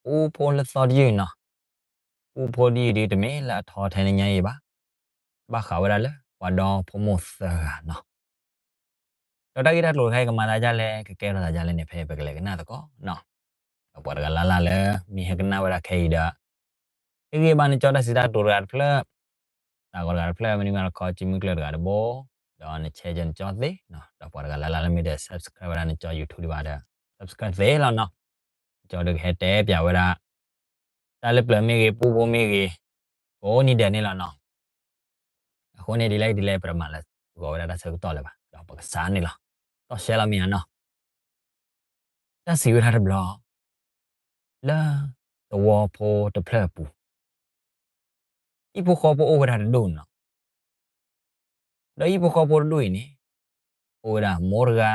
ပူဖိလၢသီတယုၢ်နီၤ, ပူဖိတယုၢ်ဒုးတမ့ၢ်လၢအထီထဲနညါအံၤဘၣ်, ဘၣ်ဃးဝဲဒၣ်လၢပှၤဒီဖိမိၢ်သၢဂၤနီၤ. ဒီးတၢ်ဂ့ၢ်တၢ်ကျိၤတခါအံၤ ကမၤသးဒ်လဲၣ်, ကကဲထီၣ်သးဒ်လဲၣ်န့ၣ် ဖဲပကလဲၤကနၣ်သကိးနီၤ. ဒီးပှၤတဂၤလၢ်လၢ်လၢ မ့ၢ်ဟဲကနၣ်ဝဲဒၣ်ခဲအံၤဒီး ဟ့ၣ်ဂံၢ်ဘါနကၠီတၢ်စံးတၢ်ကတိၤတဂၤတဖျၢၣ်, သးဂီၤတဂၤတဖျၢၣ်, မ့တမ့ၢ်လၢခီကၠံမုၢ်ကျၢၢ်တဂၤတဘိ, ဒီးန share နကၠီသ့နီၤ. ဒီးပှၤတဂၤလၢ်လၢ်လၢမ့ၢ်ဒီး subscribe ဝဲဒၣ်နကၠီ YouTube ဒံးဘၣ်ဒီး subscribe သ့လီၤနီၤ. နကၠီဒုးကဟဲတဲပၠးဝဲဒၣ် တၢ်လၢပျၢၤမ့ၢ်ဂ့ၤ, ပူဖိမ့ၢ်ဂ့ၤ, ကိးနံၤဒဲးန့ၣ်လီၤနီၤ. အဃိန့ၣ် ဒ်လဲၣ်ဒ်လဲၣ် ပတမၤလၢဂီၤဝဲဒၣ်တၢ်ဆၢကတီၢ်လၢၤဘၣ်, ဒီးပကစးန့ၣ်လီၤ. တီၢ်ရှဲလီၤမ့ၢ်ဧါနီၤ. တၢ်စံးဝဲဒၣ်တဘျီ လၢသဝီဖိတဖျၢၣ်အပူၤ, ဟံၣ်ဖိဃီဖိအိၣ်ဝဲဒၣ်တဒူၣ်နီၤ. ဒီးဟံၣ်ဖိဃီဖိတဒူၣ်အံၤန့ၣ် အိၣ်ဝဲဒၣ်မိၢ်တဂၤ,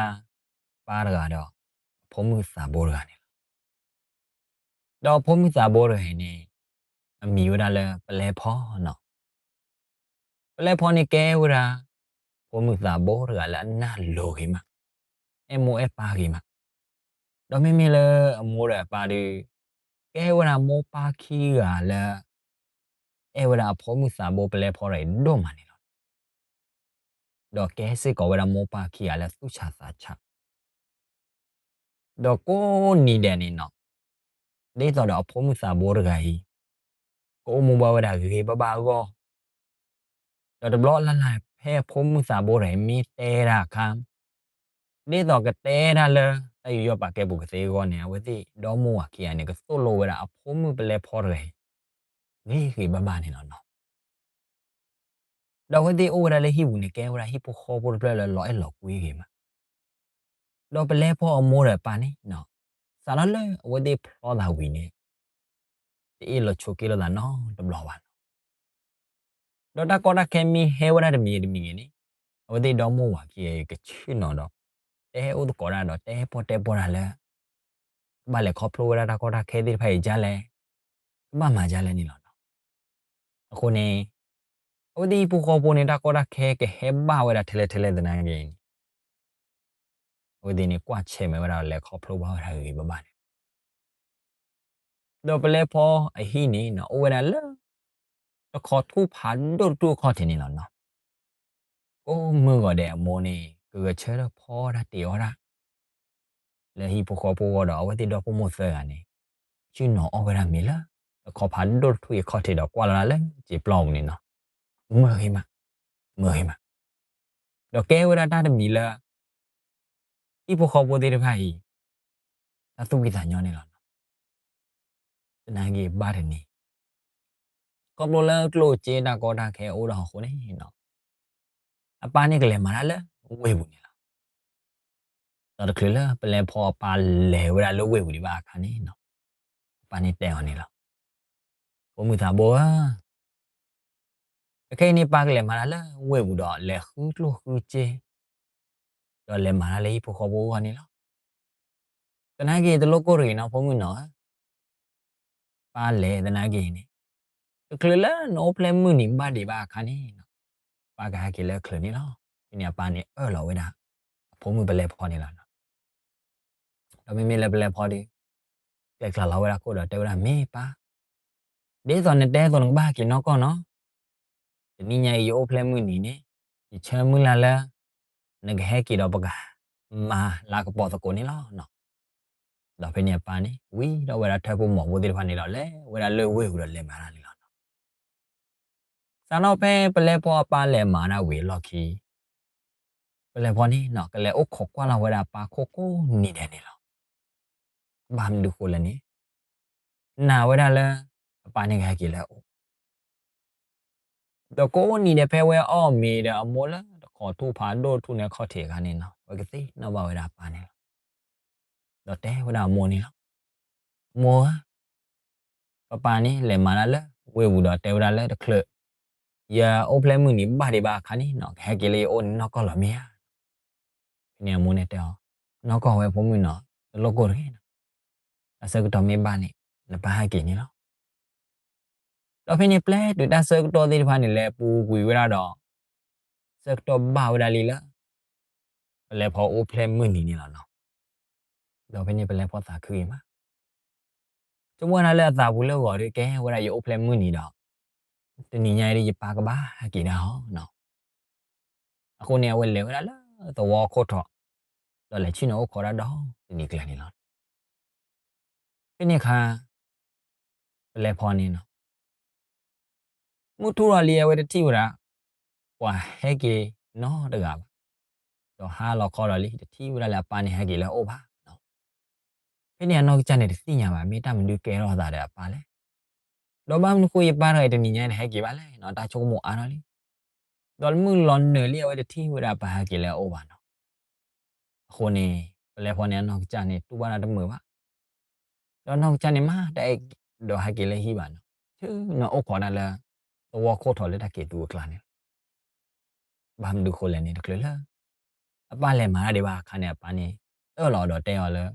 ပၢ်တဂၤဒီး အဖိမုၣ်သးဘိတဂၤန့ၣ်လီၤ. ဒီးအဖိမုၣ်သးဘိတဂၤအံၤန့ၣ် အမံၤဝဲဒၣ်လၢပလဲဖီနီၤ. ပလဲဖီန့ၣ်ကဲဝဲဒၣ် ဖိမုၣ်သးဘိတဂၤလၢအနၢ်လိၤဂ့ၤမး, အဲၣ်မိၢ်အဲၣ်ပၢ်ဂ့ၤမး, ဒီးမ့မ့ၢ်လၢအမိၢ်ဒီးအပၢ်ဒီး ကဲဝဲဒၣ်မိၢ်ပၢ်ခံဂၤလၢ အဲၣ်ဝဲဒၣ်အဖိမုၣ်သးဘိပလဲဖီတဂၤအံၤဒိၣ်မးန့ၣ်လီၤ. ဒီးကဲစ့ၢ်ကီးဝဲဒၣ်မိၢ်ပၢ်ခံဂၤလၢသူၣ်ဆးသးဆး ဒီးကိးနံၤဒဲးန့ၣ်နီၤ, ဒ်သိးဒီးအဖိမုၣ်သးဘိတဂၤအံၤ ကအိၣ်မူဘၣ်ဝဲဒၣ်ဂ့ၤဂ့ၤဘၣ်ဘၣ်အဂီၢ်, ဒီးတဘျီလၢ်လၢ်ဖဲအဖိမုၣ်သးဘိတဂၤအံၤမ့ၢ်တဲဒၣ်အခါ, ဒ်သိးကတဲဒၣ်လၢတၢ်ယူးယီၣ်ပာ်ကဲပူၤကသ့အဂီၢ်န့ၣ် အဝဲသ့ၣ်ဒီမိၢ်ဝၤခံဂၤန့ၣ် ကသိၣ်လိဝဲဒၣ်အဖိမုၣ်ပလဲဖီတဂၤအံၤ ဂ့ၤဂ့ၤဘၣ်ဘၣ်န့ၣ်လီၤနီၤ. ဒီးအဝဲသ့ၣ်အိၣ်ဝဲဒၣ်လၢဟံၣ်ပူၤန့ၣ် ကဲဝဲဒၣ်ဟံၣ်ဖိဃီဖိတဖျၢၣ်လၢလီၤအဲၣ်လီၤကွံဂ့ၤမး, ဒီးပလဲဖီအမိၢ်ဒီးအပၢ်န့ၣ် စးထီၣ်လၢအဝဲသ့ၣ်ဖျီသးဝံၤန့ၣ် တအ့ၣ်လိာ်ဆိးက့လိာ်သးနီတဘျီဘၣ်နီၤ. ဒီးတၢ်ကီတၢ်ခဲမ့ၢ်ဟဲဝဲဒၣ်တမံၤဂ့ၤတမံၤဂ့ၤန့ၣ် အဝဲသ့ၣ်ဒီမိၢ်ဝၤခံဂၤအံၤကဆ့ၣ်နီၤဒီး တဲအိၣ်သကိးတၢ်ဒီး တဲပီၢ်တဲပီၢ်တၢ်လၢ ကဘၣ်လဲၤခီဖျိဝဲဒၣ်တၢ်ကီတၢ်ခဲသ့ၣ်တဖၣ်အံၤဒ်လဲၣ်, ကဘၣ်မၤဒ်လဲၣ်န့ၣ်လီၤနီၤ. အဃိန့ၣ် အဝဲသ့ၣ်ဟံၣ်ဖိဃီဖိန့ၣ် တၢ်ကီတၢ်ခဲကဟဲဘၣ်ဝဲဒၣ်ထဲလဲၣ်ထဲလဲၣ်သနာ်က့န့ၣ် အဝဲသ့ၣ်န့ၣ်ကွၢ်ဆၢၣ်မဲာ်ဝဲဒၣ်ဒီးလဲၤခီဖျိဘၣ်ဝဲဒၣ်ဂ့ၤဂ့ၤဘၣ်ဘၣ်န့ၣ် ဒီးပလဲဖီအဟံၣ်န့ၣ်နီၤ အိၣ်ဝဲဒၣ်လၢ တခိးထူၣ်ဖးဒိၣ်တထူၣ်အခီၣ်ထံးန့ၣ်လီၤနီၤ. ကိးမုၢ်ဂီၤဒဲးအမိၢ်န့ၣ် ကဂဲၤဆၢထၢၣ်ဖီဒၣ်တ့ၤအီၣ်ဒၣ် လၢဟံၣ်ဖိဃီဖိအဂီၢ်ဒီး အဝဲသ့ၣ်ဒီဖိမိၢ်သၢဂၤန့ၣ် ဆ့ၣ်နီၤအီၣ်ဝဲဒၣ်မ့ၤလၢ တခိးဖးဒိၣ်တထူၣ်အံၤအခီၣ်ထံးဒီးကွၢ်လီၤဒၣ်လၢစံာ်ပျီပူၤန့ၣ်နီၤ. မုာ်ဂ့ၤမး, မုာ်ဂ့ၤမး, ဒီးကဲဝဲဒၣ်တၢ်တမံၤလၢ ဟံၣ်ဖိဃီဖိသ့ၣ်တဖၣ်အံၤ တၢ်သူၣ်ဖှံသးညီန့ၣ်လီၤနီၤ. သနာ်က့ဘၣ်တနံၤ ခီဖျိလၢကျိၣ်စ့တၢ်ကီတၢ်ခဲအိၣ်ဒီးအဃိန့ၣ်နီၤ အပၢ်န့ၣ်ကလဲၤမၤတၢ်လၢဝ့ၢ်ပူၤန့ၣ်လီၤ. ဒီးတချုးလၢပလဲဖီအပၢ်လဲၤဝဲဒၣ်လၢဝ့ၢ်ပူၤဒံးဘၣ်အခါန့ၣ်နီၤ အပၢ်န့ၣ်တဲအီၤန့ၣ်လီၤ. ဖိမုၣ်သးဘိဧၢ, ခဲအံၤန့ၣ်ပၢ်ကလဲၤမၤတၢ်လၢဝ့ၢ်ပူၤဒီးလဲၤဃုကျိၣ်ဃုစ့ ဒီးလဲၤမၤတၢ်လၢဟံၣ်ဖိဃီဖိအဂီၢ်န့ၣ်လီၤ. သနာ်က့တလိၣ်ကိၢ်တဂ့ၤနီၤ ဖိမုၣ်နီၤဧၢ, ပၢ်လဲၤသနာ်က့န့ၣ် တချုးလၢနအိၣ်ဖျဲၣ်မုၢ်နံၤဘၣ်ဒံးဘၣ်အခါန့ၣ်နီၤ ပၢ်ကဟဲက့ၤလၢချုးန့ၣ်လီၤ. ဖဲန့ၣ်အပၢ်န့ၣ်အၢၣ်လီၤဝဲဒၣ် အဖိမုၣ်ပလဲဖီန့ၣ်လီၤ. ဒီးမ့မ့ၢ်လၢပလဲဖီဒီး ကျဲးကျါလီၤဝဲဒၣ်ခိၣ်ဒီးတဲဝဲဒၣ် မ့ၢ်ပၢ်, ဒ်သိးနတဲအသိးနကဘၣ်ဟဲက့ၤနီၢ်ကီၢ်နီၤ. တနံၤညါအံၤယအိၣ်ဖျဲၣ်မုၢ်နံၤန့ၣ် ယဆၢမုၢ်လၢ်လၢ နကဟဲက့ၤဒီးပကမၤလၤကပီၤသကိးန့ၣ်လီၤနီၤ. ဒီးဖဲန့ၣ်အပၢ်န့ၣ် ဝံၤဒီးဝဲဒၣ်ထၢၣ်ဖိမီၤဖိသ့ၣ်တဖၣ်န့ၣ်ဒီး လဲၤဝဲဒၣ်လၢဝ့ၢ်ပူၤဒီးလဲၤမၤတၢ်န့ၣ်လီၤနီၤ. စးထီၣ်ဖဲပလဲဖီအပၢ်လဲၤမၤတၢ်ဝံၤအလီၢ်ခံ ပလဲဖီန့ၣ်နီၤ ကလဲၤအိၣ်ခိးကွၢ်လီၤဝဲဒၣ်အပၢ်ခိၣ်ကိးနံၤဒဲးန့ၣ်လီၤ. ဘၣ်မနုၤဃိလဲၣ်န့ၣ် နာ်ဝဲဒၣ်လၢ အပၢ်န့ၣ်ကဟဲက့ၤလၢအအိၣ် ဒီးကိးနံၤဒဲးဖဲဝဲအီၣ်မ့ၤဒီးအမိၢ်လၢတခိးထူၣ်ဖးဒိၣ်ထူၣ်န့ၣ်အခီၣ်ထံးအခါန့ၣ်နီၤ ဝဲကသ့ၣ်နီၣ်ဘၣ်ဝဲဒၣ်အပၢ်န့ၣ်လီၤ. ဒီးတဲဝဲဒၣ်အမိၢ်န့ၣ်လီၤ. မိၢ်ဧၢ, ပပၢ်န့ၣ်လဲၤမၤတၢ်လၢဝ့ၢ်ပူၤဒီးတဲဝဲဒၣ်လၢတချုး ယအိၣ်ဖျဲၣ်မုၢ်နံၤဘၣ်ဒံးဘၣ်အခါန့ၣ်နီၤ ကဟဲက့ၤလၢယအိၣ်န့ၣ်နီၢ်ကီၢ်လီၤမ့ၢ်ဧါ. ဖဲန့ၣ်အမိၢ်န့ၣ်တဲအီၤ, နီၢ်ကီၢ်ဝဲဖိမုၣ်နီၤ တလိၣ်ကိၢ်တဂ့ၤနီၤ. တၢ်ဆၢကတီၢ်မ့ၢ်ဘၣ်န့ၣ် နပၢ်ဟဲက့ၤန့ၣ်လီၤ. ဒီးဖဲန့ၣ်ပျဲတုၤတၢ်ဆၢကတီၢ်သ့ၣ်တဖၣ်န့ၣ် လဲၤပူၤကွံာ်ဝဲဒၣ်ဒီး ဆၢကတီၢ်ဘၣ်ဝဲဒၣ်လံလၢ ပလဲဖီအိၣ်ဖျဲၣ်မုၢ်နံၤန့ၣ်လီၤနီၤ. ဒီးဖဲန့ၣ်ပလဲဖီသးခုဂ့ၤမး. ဆိကမိၣ်ဝဲဒၣ်လၢအသးပူၤလၢဂီၤဒီး ကဲဝဲဒၣ်ယအိၣ်ဖျဲၣ်မုၢ်နံၤဒီး တနံၤညါအံၤဒီးယပၢ်ကဘၣ်ဟဲက့ၤဒၣ်အီၤနီၤ. အဃိန့ၣ် အဝဲလဲၤဝဲဒၣ်လၢသဝီခိၣ်ထီၣ် ဒီးလဲၤဆ့ၣ်နီၤအိၣ်ခိးဒၣ်ဒီတနံၤကျၢၤန့ၣ်လီၤ. ဖဲန့ၣ်အခါ ပလဲဖီန့ၣ်နီၤ မုၢ်ထူၣ်လီၤလံ အဝဲတထံၣ်ဝဲဒၣ် ပှၤဟဲက့ၤနီတဂၤဘၣ်. ဒီးဟါလီၤခီလီၤလံ တထံၣ်ဝဲဒၣ်လၢအပၢ်န့ၣ်ဟဲက့ၤလၢအအိၣ်ဘၣ်နီၤ. ဖဲန့ၣ်အနီၢ်ကစၢ်န့ၣ်တသ့ၣ်ညါဘၣ် မ့ၢ်တၢ်မနုၤကဲထီၣ်အသးဒီးအပၢ်လဲၣ်. ဒီးဘၣ်မနုၤဃိယပၢ်တဂၤအံၤတနံၤညါအံၤန့ၣ်ဟဲက့ၤဘၣ်လဲၣ်နီၤ တၢ်ဆိကမိၣ်အါထီၣ်လံ. ဒီးမုၢ်လီၤနုာ်လံ အဝဲတထံၣ်ဝဲဒၣ်ပၢ်ဟဲက့ၤလၢအအိၣ်ဘၣ်နီၤ. အဃိန့ၣ် ပလဲဖီန့ၣ်အနီၢ်ကစၢ်န့ၣ်တူၢ်ဘၣ်တၢ်တမုာ်ဘၣ်. ဒီးနီၢ်ကစၢ်န့ၣ်မၤတၢ်အဲၣ်ဒီးဟဲက့ၤလၢဟံၣ်ဘၣ်နီၤ ဆ့ၣ်နီၤအိၣ်ခိးဒၣ်လၢ သဝီခိၣ်ထီၣ်လၢတၢ်က့ၤသူအကျါန့ၣ်လီၤ. ဘၣ်မနုၤဃိလဲၣ်န့ၣ် တချုးလၢ အပၢ်လဲၤမၤတၢ်ဒံးဘၣ်အခါန့ၣ် အပၢ်န့ၣ် အၢၣ်လီၤဒီးတဲအီၤလၢ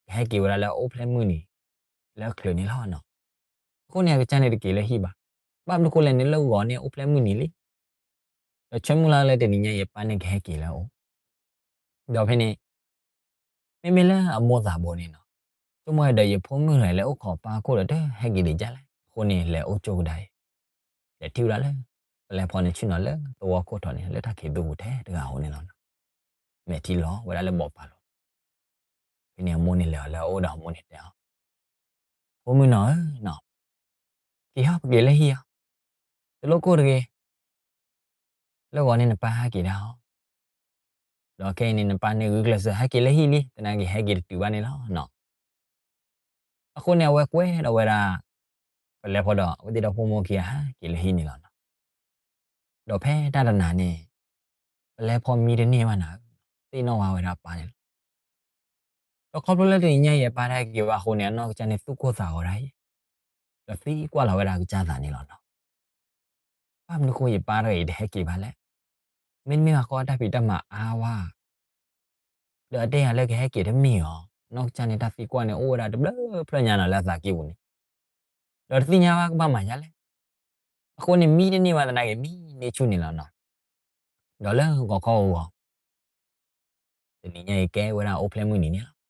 ကဟဲက့ၤဝဲဒၣ်လၢအအိၣ်ဖျဲၣ်မုၢ်နံၤ လၢချုးန့ၣ်လီၤနီၤ. အဃိန့ၣ် အကစၢ်န့ၣ်တက့ၤလၢဟံၣ်ဘၣ်. ဘၣ်မနုၤဃိလဲၣ်န့ၣ် လၢဂီၤန့ၣ်အိၣ်ဖျဲၣ်မုၢ်နံၤလံ. ဒီးဆၢမုၢ်လၢ်လၢတနံၤညါအံၤအပၢ်န့ၣ်ကဟဲက့ၤလၢအအိၣ် ဒီးဖဲန့ၣ် မ့မ့ၢ်လၢအမိၢ်သးဘိန့ၣ်နီၤ ဆိကမိၣ်ဝဲဒီးယဖိမုၣ်တဂၤအံၤလၢအိၣ်ခိးပၢ်ခိၣ်ဒီးတဟဲက့ၤဒံးဒ်လဲၣ်. အဃိန့ၣ် လဲၤအိၣ်ကၠိကဒါအံၤ လဲၤထံၣ်ဝဲဒၣ်လၢ ပလဲဖီန့ၣ်ဆ့ၣ်နီၤလၢသဝီခိၣ်ထီၣ်န့ၣ် လၢတၢ်က့ၤသူပူၤထဲတဂၤဧိၤန့ၣ်လီၤ. မဲာ်ထံလီၤဝဲဒၣ်လၢဘီၣ်ပာ်လိၤ. ဖဲန့ၣ်အမိၢ်န့ၣ်လဲၤအီၤလၢအအိၣ်ဒီးအမိၢ်န့ၣ်တဲအီၤ, ဖိမုၣ်နီၤဧၢနီၤ, က့ၤဟီၣ်ပက့ၤလၢဟံၣ်အီၤ, တလိၣ်ကိၢ်တဂ့ၤ. လၢဂီၤန့ၣ်နပၢ်ဟဲက့ၤဒၣ်အီၤ, ဒီးခဲအံၤန့ၣ် နပၢ်န့ၣ်ဂုာ်ကျဲးစၢးဟဲက့ၤလၢဟံၣ်လံ, သနာ်က့ဟဲက့ၤတတုၤဘၣ်န့ၣ်လီၤနီၤ. အဃိန့ၣ် အဝဲကွဲဒီးဝဲဒၣ် ပလဲဖီဒီး အဝဲသ့ၣ်ဒီဖိမိၢ်ခံဂၤဟဲက့ၤလၢဟံၣ်န့ၣ်လီၤနီၤ. ဒီးဖဲတၢ်တနၤန့ၣ် ပလဲဖီမံတန့ၢ်ဘၣ်နၤဧၢ, သ့ၣ်နီၣ်ဝဲဝဲဒၣ်အပၢ်န့ၣ်လီၤ. ဒီးခီဖျိလၢတနံၤညါအံၤအပၢ်တဟဲက့ၤဘၣ်အဃိန့ၣ် အနီၢ်ကစၢ်န့ၣ်သူၣ်ကိၢ်သးဂီၤဒၣ်အံၤ, ဒီးသံကွၢ်လီၤဝဲဒၣ်အကစၢ်သးန့ၣ်လီၤနီၤ. ဘၣ်မနုၤဃိယပၢ်တဂၤအံၤတဟဲက့ၤဘၣ်လဲၣ်. မ့တမ့ၢ်ဘၣ်ဃိတၢ်ဖံးတၢ်မၤအါဝဲ ဒီးအတဲယၤလၢကဟဲက့ၤတမ့ၢ်အီၤ, နီၢ်ကစၢ်န့ၣ်တၢ်သံကွၢ်န့ၣ် အိၣ်ဝဲဒၣ်တဘျုးဖျၢၣ်ညါနီၤလၢအသးကံၢ်ပူၤန့ၣ်, ဒီးတသ့ၣ်ညါဘၣ်ကဘၣ်မၤဒ်လဲၣ်. အဃိန့ၣ် မံတန့ၢ်ဘၣ်သနာ်က့ မံန့ၢ်ဆူၣ်န့ၣ်လီၤနီၤ. ဒီးလၢဂီၤခီဂီၤဂီၤ တနံၤညါအံၤကဲဝဲဒၣ်အိၣ်ဖျဲၣ်မုၢ်နံၤန့ၣ်လီၤ.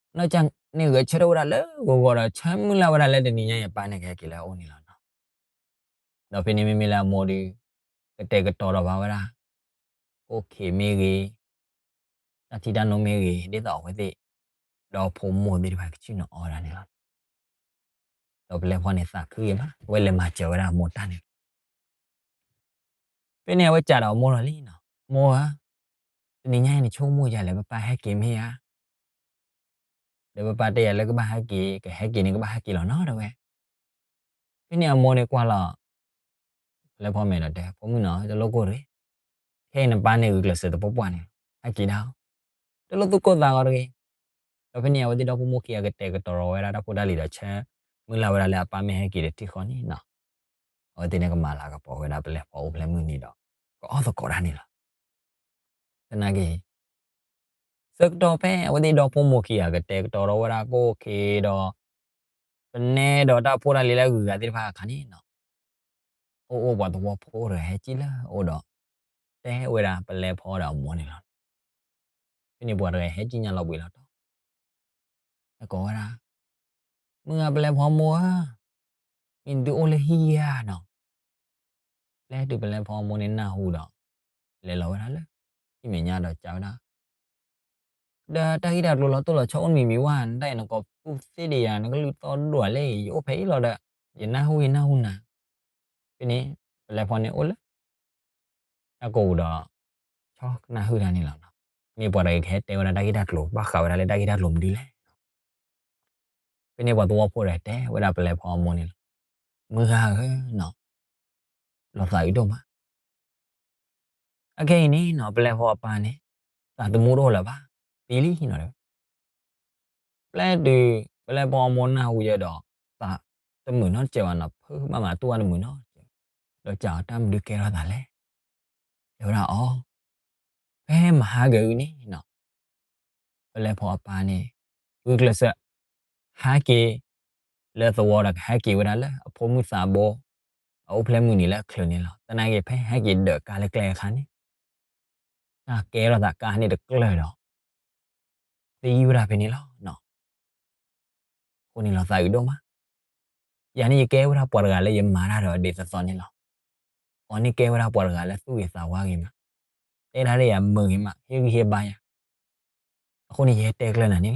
နီၢ်ကစၢ်န့ၣ်ဂဲၤဆၢထၢၣ်ဝဲဒၣ်လၢဂီၤဂီၤဒီး ဆၢမုၢ်လၢ်ဝဲဒၣ်လၢတနံၤညါအံၤအပၢ်န့ၣ်ကဟဲက့ၤလၢအအိၣ်န့ၣ်လီၤနီၤ. ဒီးဖဲန့ၣ်မ့မ့ၢ်လၢအမိၢ်ဒီး ကတဲာ်ကတီၤဒီးဘၣ်ဝဲဒၣ် ကိၣ်ခ့မ့ၢ်ဂ့ၤ, တၢ်ထံတၢ်နိမ့ၢ်ဂ့ၤ, ဒ်သိးအဝဲသ့ၣ် ဒီဖိမိၢ်သ့ၣ်တဖၣ်ကဆ့ၣ်နီၤအီၣ်ဝဲဒၣ်န့ၣ်လီၤ. ဒီးပလဲဖီန့ၣ်သးခုက့ၤမး, အဝဲလဲၤမၤစၢၤဝဲဒၣ်အမိၢ်တၢ်န့ၣ်လီၤ. ဖဲန့ၣ်အဝဲစံးဒီးအမိၢ်လီၤလံနီၤ, မိၢ်ဧၢ, တနံၤညါအံၤနဆိကမိၣ်ယၤလဲၣ်, ပပၢ်ဟဲက့ၤမ့ၢ်ဧါ. ဒီးပပၢ်တဲယၤလၢကဘၣ်ဟဲက့ၤ, ကဟဲက့ၤန့ၣ်ကဘၣ်ဟဲက့ၤလီၤနီၤ တဲဝဲ. ဖဲန့ၣ်အမိၢ်န့ၣ်ကွၢ်လီၤ ပလဲဖီမဲာ်ဒီးတဲ, ဖိမုၣ်နီၤ, တလိၣ်ကိၢ်တဂ့ၤ. ခဲအံၤနပၢ်န့ၣ်ဂုာ်ကျဲးစၢးသပှၢ်ပှၢ်န့ၣ်, ဟဲက့ၤဒၣ်အီၤ, တလိၣ်သူၣ်ကိၢ်သးဂီၤတဂ့ၤ. ဒီးဖဲန့ၣ်အဝဲသ့ၣ်ဒီဖိမိၢ်ခံဂၤကတဲာ်ကတီၤဒီးဝဲဒၣ်တၢ်ဖိတၢ်လံၤဒီး ဆၢမုၢ်လၢ်ဝဲဒၣ်လၢအပၢ်မ့ၢ်ဟဲက့ၤတထံၣ်ဃီန့ၣ်နီၤ, အဝဲသ့ၣ်န့ၣ်ကမၤလၤကပီၤဝဲဒၣ်ပလဲဖီအိၣ်ဖျဲၣ်မုၢ်နံၤဒီး ကအီၣ်သကိးတၢ်န့ၣ်လီၤ. သနာ်က့ ဆၢကတီၢ်ဖဲအဝဲသ့ၣ်ဒီဖိမိၢ်ခံဂၤကတဲာ်ကတီၤဒီးဝဲဒၣ်ကိၣ်ခ့ဒီး ပနဲဒီးတၢ်ဖိတၢ်လံၤလၢအဂုၤအဂၤသ့ၣ်တဖၣ်အခါန့ၣ်နီၤ, အိၣ်အိၣ်ပှၤသဝီဖိတဂၤဟဲက့ၤလၢအအိၣ်ဒီး တဲဝဲဒၣ်ပလဲဖီဒီးအမိၢ်န့ၣ်လီၤ. ဖဲန့ၣ်ပှၤတဂၤဟဲက့ၤညါလီၤဘှံးလီၤတီၤ ဟဲကိးဝဲဒၣ်, မုၢ်ဂၤပလဲဖီမိၢ်ဧၢ, မ့ၢ်နသုအိၣ်လၢဟံၣ်ဧါနီၤ. ပျဲတုၤပလဲဖီမိၢ်န့ၣ်နၢ်ဟူဒီး လဲၤလီၤဝဲဒၣ်လၢ ဟံၣ်မဲာ်ညါဒီးစံးဝဲဒၣ်, ဒီးတၢ်ဂ့ၢ်တၢ်ကျိၤလီၤတိၢ်လီၤဆီအိၣ်တမံၤမံၤဝဲ, နတၢ်အံၤနကိးသူၣ်သ့ဒံးယၤ နကလုၢ်သီၣ်ဒိၣ်လဲၣ်, ယအိၣ်ဖဲအံၤလီၤဒီး ယနၢ်ဟူယနၢ်ဟူနၤ. ဖဲန့ၣ် ပလဲဖီန့ၣ်အိၣ်လၢ တၢ်ကိးပူၤဒီး ဆီကနၢ်ဟုၣ်တၢ်န့ၣ်လီၤနီၤ. မ့ၢ်ပှၤတဂၤကဟဲတဲဝဲဒၣ်တၢ်ဂ့ၢ်တၢ်ကျိၤ ဘၣ်ဃးဝဲဒၣ်လၢတၢ်ဂ့ၢ်တၢ်ကျိၤမနုၤလဲၣ်. ဖဲန့ၣ်ပှၤသဝီဖိဒီးတဲဝဲဒၣ်ပလဲဖီအမိၢ်န့ၣ်လီၤ, မုၢ်ဂၤဧၢနီၤ, လီၤသးအုးဒိၣ်မး. အခဲအံၤန့ၣ်နီၤ ပလဲဖီအပၢ်န့ၣ် သးသမူတအိၣ်လၢၤဘၣ်, သံလံနီၤ. ပျဲတုၤ ပလဲဖီအမိၢ်နၢ်ဟူယဲဒီး သးတမုာ်နီတစဲးဘၣ်နီၤ, ဖုးဘၣ်မးတူၢ်ဘၣ်တမုာ်နီတစဲး, ဒီးစံးအီၤတၢ်မနုၤကဲထီၣ်သးလဲၣ်. တဲဝဲဒၣ်အီၤ, ဖဲမဟါဂ့ၤအံၤန့ၣ်နီၤ ပလဲဖီအပၢ်န့ၣ် ဂုာ်ကျဲးစၢး ဟဲက့ၤ လၢသဝီဒီးကဟဲက့ၤဝဲဒၣ်လၢအဖိမုၣ်သးဘိ အအိၣ်ဖျဲၣ်မုၢ်နံၤလၢအချုးန့ၣ်လီၤ. သနာ်က့ဖဲဟဲက့ၤဒၢးကါလၢကျဲအခါန့ၣ် တၢ်ကဲထီၣ်သးကါန့ၣ်တကျၢၤဒီး သံဝဲဒၣ်ဖဲန့ၣ်လီၤနီၤ. အဃိန့ၣ်လီၤသးအုးဒိၣ်မး. ယၤန့ၣ်ယကဲဝဲဒၣ်ပှၤတဂၤလၢယမၤတၢ်ဒီးဒ်သိးသိးန့ၣ်လီၤ. အီၤန့ၣ်ကဲဝဲဒၣ်ပှၤတဂၤလၢသူၣ်ဂ့ၤသးဝါဂ့ၤမး, တဲဒၣ်လၢယၤမုာ်ဂ့ၤမး, ဟ့ၣ်ဂံၢ်ဟ့ၣ်ဘါယၤ. အဃိန့ၣ်ယဟဲတဲကျၢၤနၤန့ၣ်လီၤ.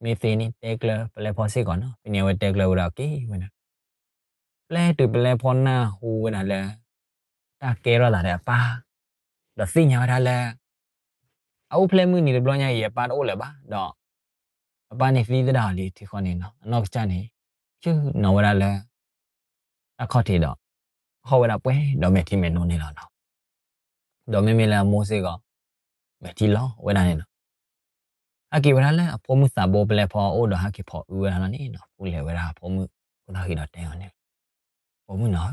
မ့ၢ်သ့န့ၣ် တဲကျၢၤပလဲဖီစ့ၢ်ကီးနီၤ, ဖဲန့ၣ်အဝဲတဲကျၢၤဝဲဒၣ်က့ၤဝဲဒၣ် ပျဲတုၤပလဲဖီနၢ်ဟူဝဲဒၣ်လၢ တၢ်ကဲထီၣ်သးဒီးအပၢ်, ဒီးသ့ၣ်ညါဝဲဒၣ်လၢ အအိၣ်ဖျဲၣ်မုၢ်နံၤတဘျီညါအံၤ အပၢ်တအိၣ်လၢၤဘၣ်, ဒီး အပၢ်န့ၣ်သံသဒၣ်အီၤလံထံဃီန့ၣ်နီၤ, အနီၢ်ကစၢ်န့ၣ် ဆ့ၣ်နီၤဝဲဒၣ်လၢ တၢ်ခီၣ်ထံးဒီး ဟီၣ်ဝဲဒၣ်ပှဲၤဒီးမဲာ်ထံမဲာ်နိန့ၣ်လီၤနီၤ. ဒီးမ့မ့ၢ်လၢအမိၢ်စ့ၢ်ကီး မဲာ်ထံလီၤဝဲဒၣ်န့ၣ်နီၤ. ဟဲက့ၤဝဲဒၣ်လၢအဖိမုၣ်သးဘိပလဲဖီအအိၣ်ဒီးဟဲက့ၤဖိးအုးဝဲဒၣ်လီၤန့ၣ်နီၤ, ဖူလဲၤဝဲဒၣ်အဖိမုၣ်ဖိသၣ်ဃံဒီးတဲအီၤန့ၣ်, ဖိမုၣ်နီၤဧၢ,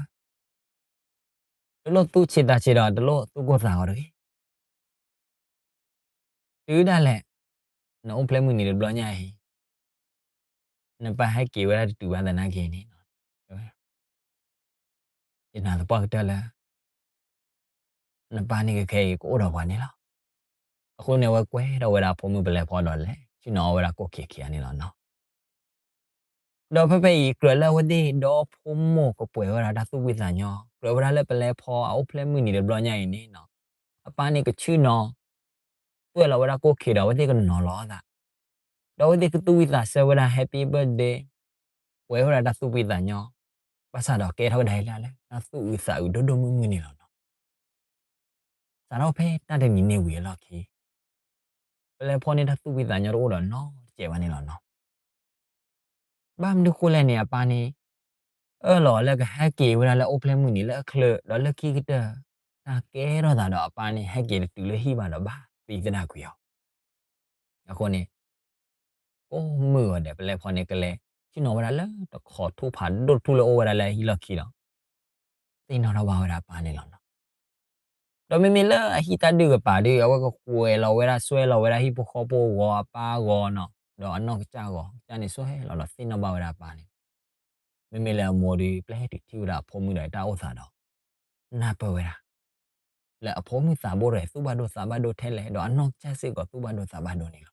တလိၣ်သူၣ်ဆံးသးဆံးဒီးတလိၣ်သူၣ်ကိၢ်သးဂီၤတဂ့ၤ. တုၤဒၣ်လဲာ် နအိၣ်ဖျဲၣ်မုၢ်နံၤတဘျီညါအံၤ နပၢ်ဟဲက့ၤဝဲဒၣ်တတုၤဘၣ်သနာ်က့န့ၣ်, ယနာ်သပှၢ်ကတၢၢ်လၢ နပၢ်န့ၣ်ကခဲအံၤကအိၣ်ဒီးပှၤန့ၣ်လီၤ. အဃိန့ၣ် အဝဲကွဲထီၣ်ဝဲဒၣ်အဖိမုၣ်ပလဲဖီဒီးလဲၤဆ့ၣ်နီၤအီၣ်ဝဲဒၣ်ကိၣ်ခံခံဂၤန့ၣ်လီၤနီၤ. ဒီးဖဲဖဲအံၤ ကြၢးလၢအဝဲသ့ၣ်ဒီဖိမိၢ်ကပှဲၤဝဲဒၣ်တၢ်သူၣ်ဖှံသးညီ, ကြၢးဝဲဒၣ်လၢပလဲဖီအအိၣ်ဖျဲၣ်မုၢ်နံၤတဘျီညါအံၤန့ၣ်နီၤ, အပၢ်န့ၣ်ကဆ့ၣ်နီၤ သွဲၣ်လီၤဝဲဒၣ်ကိၣ်ခံဒီးအဝဲသ့ၣ်ကနီၤလီၤအသး, ဒီးအဝဲသ့ၣ်ကသူၣ်ဝံၣ်သးဆၢဝဲဒၣ် happy birthday, ပှဲၤဝဲဒၣ်တၢ်သူၣ်ဖှံသးညီ, ဘၣ်ဆၣ်ဒီးကဲထီၣ်ဝဲဒၣ်လၢ တၢ်သူၣ်အုးသးအုးဒိၣ်ဒိၣ်မုၢ်မုၢ်န့ၣ်လီၤနီၤ. စးထီၣ်ဖဲတၢ်တနံၤန့ၣ်ဝံၤအလီၢ်ခံ ပလဲဖီန့ၣ်တၢ်သူၣ်ဖှံသးညီတအိၣ်ဒီးနီတစဲးဘၣ်န့ၣ်လီၤနီၤ. ဘၣ်မနုၤဃိလဲၣ်န့ၣ် အပၢ်န့ၣ် အၢၣ်လီၤအီၤလၢကဟဲက့ၤဝဲဒၣ်လၢအိၣ်ဖျဲၣ်မုၢ်နံၤလၢအချၢး ဒီးလၢခံကတၢၢ် တၢ်ကဲထီၣ်သးဒီးအပၢ်န့ၣ် ဟဲက့ၤတတုၤလၢဟံၣ်ဘၣ်ဒီးဘၣ်သံသဒၣ်ကွံာ်အီၤ. အဃိန့ၣ် ကိးမုၢ်ဂီၤဒဲး ပလဲဖီန့ၣ်ကလဲၤဆ့ၣ်နီၤဝဲဒၣ်လၢတခိးထူၣ်ဖးဒိၣ်တထူၣ်လၢအအိၣ်ဝဲဒၣ်လၢအဟံၣ်လီၢ်ခံဒီး သ့ၣ်နီၣ်ထီၣ်ဘၣ်ဝဲဒၣ်အပၢ်န့ၣ်လီၤနီၤ. ဒီးမ့မ့ၢ်လၢအဟံၣ်တၢ်ဒုးကပၤဒီး အဝဲကကွဲးလီၤဝဲဒၣ် စွဲလီၤဝဲဒၣ်ဟံၣ်ဖိဃီဖိအဂီၤ အပၢ်အဂီၤနီၤ, ဒီးအနီၢ်ကစၢ်အဂီၤ, ကစၢ်န့ၣ်စွဲလီၤဒီးသ့ၣ်နီၣ်ဘၣ်ဝဲဒၣ်အပၢ်န့ၣ်, မ့မ့ၢ်လၢအမိၢ်ဒီး ပျဲတုၤထံၣ်ဝဲဒၣ်အဖိမုၣ်ဒီးတၢ်အိၣ်သးဒီး နၢ်ပၢၢ်ဝဲဒၣ် လၢအဖိမုၣ်သးဘိတဂၤအံၤ သူၣ်ဘၣ်ဒိသးဘၣ်ဒိထဲလဲၣ်, ဒီးအနီၢ်ကစၢ်စ့ၢ်ကီးသူၣ်ဘၣ်ဒိသးဘၣ်ဒိန့ၣ်လီၤ.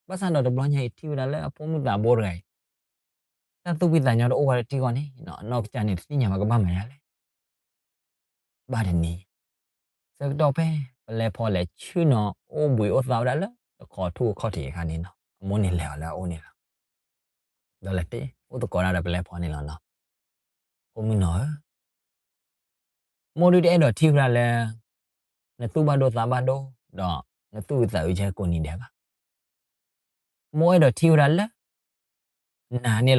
ဘၣ်ဆၣ်ဒီးတဘျီညါအံၤ ထံၣ်ဝဲဒၣ်လၢအဖိမုၣ်သးဘိတဂၤအံၤ တၢ်သူၣ်ဖှံသးညီတအိၣ်ဝဲဒၣ်ထံဃီန့ၣ် အနီၢ်ကစၢ်န့ၣ်တသ့ၣ်ညါဘၣ်ကဘၣ်မၤဒ်လဲၣ်. ဘၣ်တနံၤ ဆၢကတီၢ်ဖဲ ပလဲဖီလဲၤဆ့ၣ်နီၤအိၣ်ဘှံးအိၣ်သါဝဲဒၣ်လၢတခိးထူၣ်အခီၣ်ထံးအခါန့ၣ်နီၤ, အမိၢ်န့ၣ်လဲၤအီၤလၢအအိၣ်န့ၣ်လီၤ. ဒီးလဲၤတဲအိၣ်သကိးတၢ်ဒီးပလဲဖီန့ၣ်လီၤနီၤ, ဖိမုၣ်နီၤဧၢ, မိၢ်ဒုးတအဲၣ်ဒိးထံၣ်ဝဲဒၣ်လၢ နသူၣ်ဘၣ်ဒိသးဘၣ်ဒိ ဒီးနသူၣ်အုးသးအုးကဲကိးနံၤဒဲးဘၣ်. မိၢ်အဲၣ်ဒိး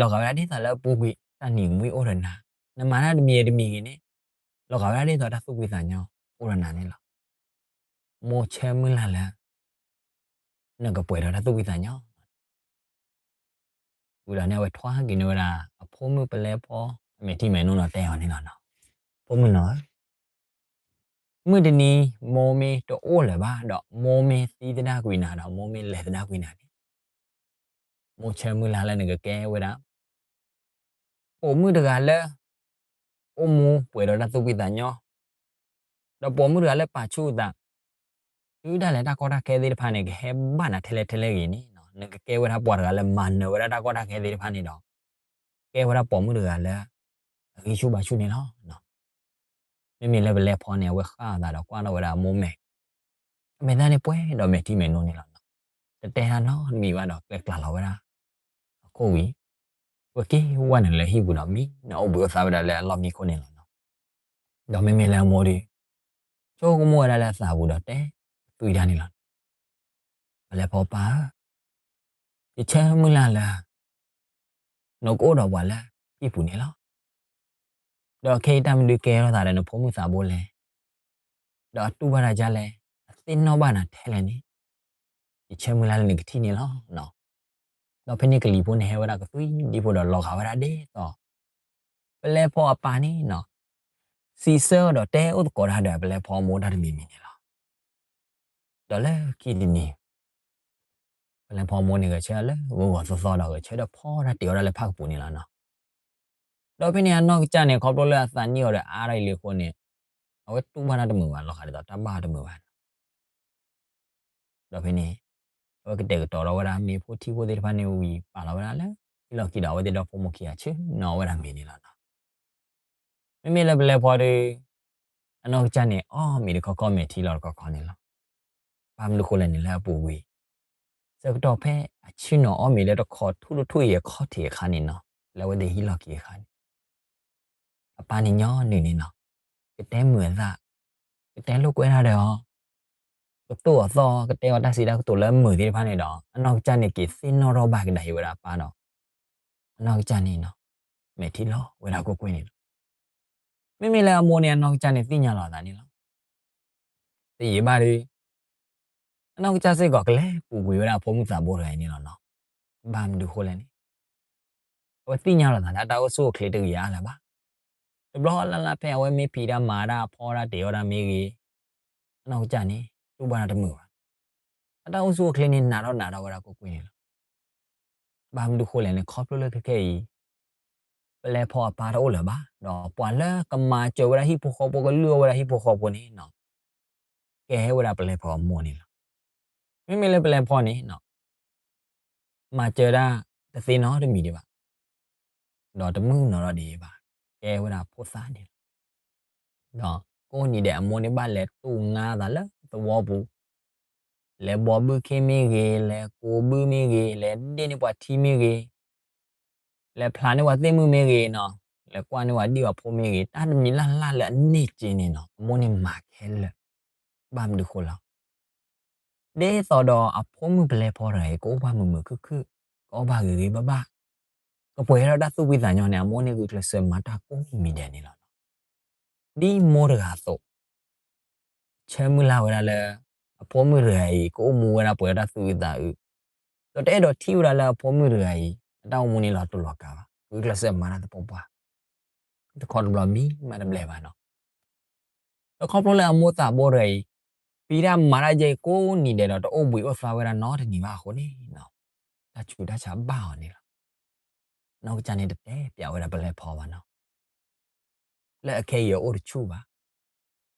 ထံၣ်ဝဲဒၣ်လၢ နၤန့ၣ်လီၤဂာ်ဝဲဒၣ်ဒ်သိးလၢအပူၤကွံာ် တၢ်နံၤကမှံအိၣ်ဒီးနၤ, နမၤတၢ်တမံၤတမံၤဂ့ၤန့ၣ် လီၤဂာ်ဝဲဒၣ်ဒ်သိးတၢ်သူၣ်ဖှံသးညီအိၣ်ဒီးနၤန့ၣ်လီၤ. မိၢ်ဆၢမုၢ်လၢ်လၢ နကပှဲၤဒီးတၢ်သူၣ်ဖှံသးညီ ဝံၤဒီးန့ၣ် အဝဲထွါက့ၤန့ၢ်ဝဲဒၣ် အဖိမုၣ်ပလဲဖီ အမဲာ်ထံမဲာ်နိဒီးတဲအီၤန့ၣ်လီၤနီၤ, ဖိမုၣ်နီၤဧၢ, မုၢ်တနံၤ မိၢ်မ့ၢ်တအိၣ်လၢၤဘၣ်ဒီး မိၢ်မ့ၢ်သံသဒၣ်ကွံာ်နၤဒီး မိၢ်မ့ၢ်လဲၤသဒၣ်ကွံာ်နၤန့ၣ် မိၢ်ဆၢမုၢ်လၢ်လၢနကကဲဝဲဒၣ် ပိာ်မုၣ်တဂၤလၢ အိၣ်မူပှဲၤဒီးတၢ်သူၣ်ဖှံသးညီ, ဒီးပိာ်မုၣ်တဂၤလၢပာ်ဆူၣ်အသး, တုၤဒၣ်လဲာ်တၢ်ကီတၢ်ခဲသ့ၣ်တဖၣ်န့ၣ် ကဟဲဘၣ်နၤထဲလဲၣ်ထဲလဲၣ်ဂ့ၤန့ၣ်, နကကဲဝဲဒၣ်ပှၤတဂၤလၢမၤနၢၤဝဲဒၣ်တၢ်ကီတၢ်ခဲသ့ၣ်တဖၣ်န့ၣ်ဒီး ကဲဝဲဒၣ်ပိာ်မုၣ်တဂၤလၢ အဂံၢ်ဆူၣ်ဘါဆူၣ်န့ၣ်လီၤ. မ့မ့ၢ်လၢပလဲဖီန့ၣ် အဝဲဃၣ်အသးဒီးကွၢ်ထီၣ်ဝဲဒၣ်အမိၢ်မဲာ် အမဲာ်သၣ်န့ၣ်ပှဲၤဒီးမဲာ်ထံမဲာ်နိန့ၣ်လီၤ. တတဲတၢ်နီတမံၤဘၣ်ဒီး ကျဲကျါလီၤဝဲဒၣ်အခိၣ်ဝံၤ, ဝဲက့ၤဝဲနုာ်လၢဟံၣ်ပူၤဒီးမံနုာ်အိၣ်ဘှံးအိၣ်သါဝဲဒၣ်လၢအလီၢ်မံခိၣ်န့ၣ်လီၤ. ဒီးမ့မ့ၢ်လၢအမိၢ်ဒီး ဆိကမိၣ်ဝဲဒၣ်လၢအသးပူၤဒီးတဲသွံၣ်တၢ်န့ၣ်လီၤ. ပလဲဖီပၢ်ဧၢ, ယဆၢမုၢ်လၢ်လၢ နကအိၣ်ဒီးပှၤလၢဟံၣ်ပူၤန့ၣ်လီၤ. ဒီးခဲအံၤတၢ်မနုၤကဲထီၣ်သးဒီးနဖိမုၣ်သးဘိလဲၣ်, ဒီးအတူၢ်ဘၣ်တၢ်ဒ်လဲၣ်, အသ့ၣ်နီၣ်ဘၣ်နၤထဲလဲၣ်န့ၣ်, ယဆၢမုၢ်လၢ်လၢနကထံၣ်န့ၣ်လီၤ. ဒီးဖဲန့ၣ်ကလံၤဖိန့ၣ်ဟဲဝဲဒၣ်ကသွံဒံဖိဒီးလီၤဂာ်ဝဲဒၣ်ဒ်သိး ပလဲဖီအပၢ်န့ၣ် စံးဆၢဒီးတဲအိၣ်သကိးတၢ်ဒီးပလဲဖီအမိၢ်တၢ်တမံၤမံၤန့ၣ်လီၤ. ဒီးလၢခံတနံၤ ပလဲဖီအမိၢ်န့ၣ်ဂဲၤဆၢလၢဂီၤဂီၤသီသီဒီးဂဲၤဆၢဒီးဖီတၢ်တ့ၢ်အီၣ်ဒၣ်လၢဖၣ်ကပူၤန့ၣ်လီၤနီၤ. ဒီးဖဲန့ၣ်အနီၢ်ကစၢ်န့ၣ် ခီဖျိလၢအသးနံၣ်အီၤဒီးအါထီၣ်အံၤလံအဃိန့ၣ်, အဝဲတူၢ်ဘၣ်တၢ်တမုာ်ဘၣ် လီၤဂာ်ဒ်သိးတၢ်ဘၣ်တမုာ်ဘၣ်. ဒီးဖဲန့ၣ် ပ အဝဲကတဲာ်ကတီၤထီၣ်ဝဲဒၣ်မ့ၢ်ဖိထံဖိသ့ၣ်တဖၣ်န့ၣ်ဝံၤ ပာ်လီၤဝဲဒၣ်လၢဟံၣ်လီၢ်ခံဒီး အဝဲသ့ၣ်ဒီဖိမိၢ်ခံဂၤဆ့ၣ်နီၤဝဲဒၣ်မ့ၤန့ၣ်လီၤနီၤ. မ့မ့ၢ်လၢပလဲဖီဒီး အနီၢ်ကစၢ်န့ၣ် အီၣ်မ့ၤတခီခီ မဲာ်ထံလီၤတခီခီန့ၣ်လီၤ. ဘၣ်မနုၤဃိလဲၣ်န့ၣ် လၢအပူၤကွံာ် ဆၢကတီၢ်ဖဲအဆ့ၣ်နီၤအီၣ်မ့ၤလၢတခီထူၣ်တထူၣ်အံၤအခီၣ်ထံးအခါန့ၣ်နီၤ, လၢအဝဲသ့ၣ်ဟံၣ်လီၢ်ခံအခါန့ၣ် အပၢ်န့ၣ်ညီနုၢ်န့ၣ်နီၤ, ကတဲမုာ်အသး, ကတဲလိာ်ကွဲတၢ်ဒီးအီၤ, ကတိၢ်အသီၣ် ကတဲအီၤတၢ်စံးတၢ်ကတိၤလၢမုာ်သ့ၣ်တဖၣ်န့ၣ်ဒီး အနီၢ်ကစၢ်န့ၣ်က့ၤသ့ၣ်နီၣ်ထီၣ်ဘၣ်ကဒါက့ၤဝဲဒၣ်အပၢ်ဒီး အနီၢ်ကစၢ်န့ၣ်နီၤ မဲာ်ထံလီၤဝဲဒၣ်ကွ့ၢ်ကွ့ၢ်န့ၣ်လီၤ. မ့မ့ၢ်လၢအမိၢ်န့ၣ် အနီၢ်ကစၢ်န့ၣ်သ့ၣ်ညါလီၤအသးန့ၣ်လီၤ. တယံာ်ဘၣ်ဒီး အနီၢ်ကစၢ်စ့ၢ်ကီးကလဲၤပူၤကွံာ်ဝဲဒၣ်အဖိမုၣ်သးဘိတဂၤအံၤန့ၣ်လီၤနီၤ. ဘၣ်မနုၤဃိလဲၣ်န့ၣ် အဝဲသ့ၣ်ညါလီၤသးလၢအတၢ်အိၣ်ဆူၣ်အိၣ်ချ့တဂ့ၤအါလၢၤဘၣ်. တဘျီလၢ်လၢ်ဖဲအဝဲမ့ၢ်ဖံးတၢ်မၤတၢ်ဖီတၢ်တ့ၤအီၣ်တၢ်မ့ၢ်ဂ့ၤ, အနီၢ်ကစၢ်န့ၣ် တူၢ်ဘၣ်တၢ်တမုာ်ဘၣ်. အတၢ်အိၣ်ဆူၣ်အိၣ်ချ့န့ၣ် နးထီၣ်နးထီၣ်ဝဲဒၣ်ကွ့ၢ်ကွ့ၢ်န့ၣ်လီၤ. ဘၣ်မနုၤဃိလဲၣ်န့ၣ် ခီဖျိလၢခဲခဲအံၤ ပလဲဖီအပၢ်တအိၣ်လၢၤဘၣ်, ဒီးပှၤလၢကမၤစၢၤဝဲဒၣ်ဟံၣ်ဖိဃီဖိ ကလုၢ်အီၣ်ဝဲဒၣ်ဟံၣ်ဖိဃီဖိန့ၣ်နီၤ ကဲဝဲဒၣ်ပလဲဖီအမိၢ်န့ၣ်လီၤ. မ့မ့ၢ်လၢပလဲဖီန့ၣ် မၤစၢၤဒၣ်တသ့နီတမံၤဒံးဘၣ်, ဒီးတမုၢ်နီၤထီၣ်ဒံးဘၣ်, ကဲဝဲဒၣ်ဖိသၣ်န့ၣ်လီၤ. ဒီးကိးနံၤဒဲးအမိၢ်န့ၣ်ဘၣ်လဲၤတူၢ်ငါသးလၢသဝီပူၤ, လဲၤဘီဘုခ့မ့ၢ်ဂ့ၤ, လဲၤကိးဘုမ့ၢ်ဂ့ၤ, လဲၤဒ့ၣ်န့ၢ်ပှၤထံမ့ၢ်ဂ့ၤ, လဲၤဖျးန့ၢ်ပှၤသ့ၣ်မုၣ်မ့ၢ်ဂ့ၤနီၤ, လဲၤကွၢ်န့ၢ်ပှၤဒ့ၣ်ပှၤဖိမ့ၢ်ဂ့ၤ, တၢ်တမံၤလၢ်လၢ်လၢအန့ၢ်က့န့ၣ်နီၤ အမိၢ်န့ၣ်မၤခဲလၢာ်. ဘၣ်မနုၤဃိလဲၣ် ဒ်သိးဒီးအဖိမုၣ်ပလဲဖီတဂၤအံၤ ကအိၣ်ဘၣ်မုာ်မုာ်ခုၣ်ခုၣ်, ကအိၣ်ဘၣ်ဂ့ၤဂ့ၤဘၣ်ဘၣ်, ကပှဲၤဒီးတၢ်သူၣ်ဖှံသးညီန့ၣ် အမိၢ်န့ၣ်ဂုာ်ကျဲးစၢးမၤတၢ်ကိးမံၤဒဲးန့ၣ်လီၤ. ဒ်မိၢ်တဂၤအသိး ဆၢမုၢ်လၢ်ဝဲဒၣ်လၢ အဖိမုၣ်တဂၤအံၤ ကအိၣ်မူဝဲဒၣ်ပှဲၤဒီးတၢ်သူၣ်အုးသးအုး, ဒီးတအဲၣ်ဒိးထံၣ်ဝဲဒၣ်လၢအဖိမုၣ်တဂၤအံၤ အတၢ်အိၣ်မူန့ၣ်လီၤတူာ်လီၤကာ်ဘၣ်, ဂုာ်ကျဲးစၢးမၤတၢ်သပှၢ်ပှၢ်, တခီတဘျီမံမးတဘျဲၣ်ဘၣ်နီၤ. ဒီးခီဖျိလၢအမိၢ်သးဘိတဂၤအံၤ ဖံးတၢ်မၤတၢ်ယဲအံၤကိးနံၤဒဲးဒီး တအိၣ်ဘှံးအိၣ်သါဝဲဒၣ်နီတနံၤဘၣ်အဃိန့ၣ် တၢ်ဆူးတၢ်ဆါဘၣ်အီၤန့ၣ်လီၤ. အနီၢ်ကစၢ်န့ၣ်တတဲပျးဝဲဒၣ်ပလဲဖီဘၣ်နီၤ လၢအခဲအံၤအအိၣ်တဆူၣ်ဘၣ်.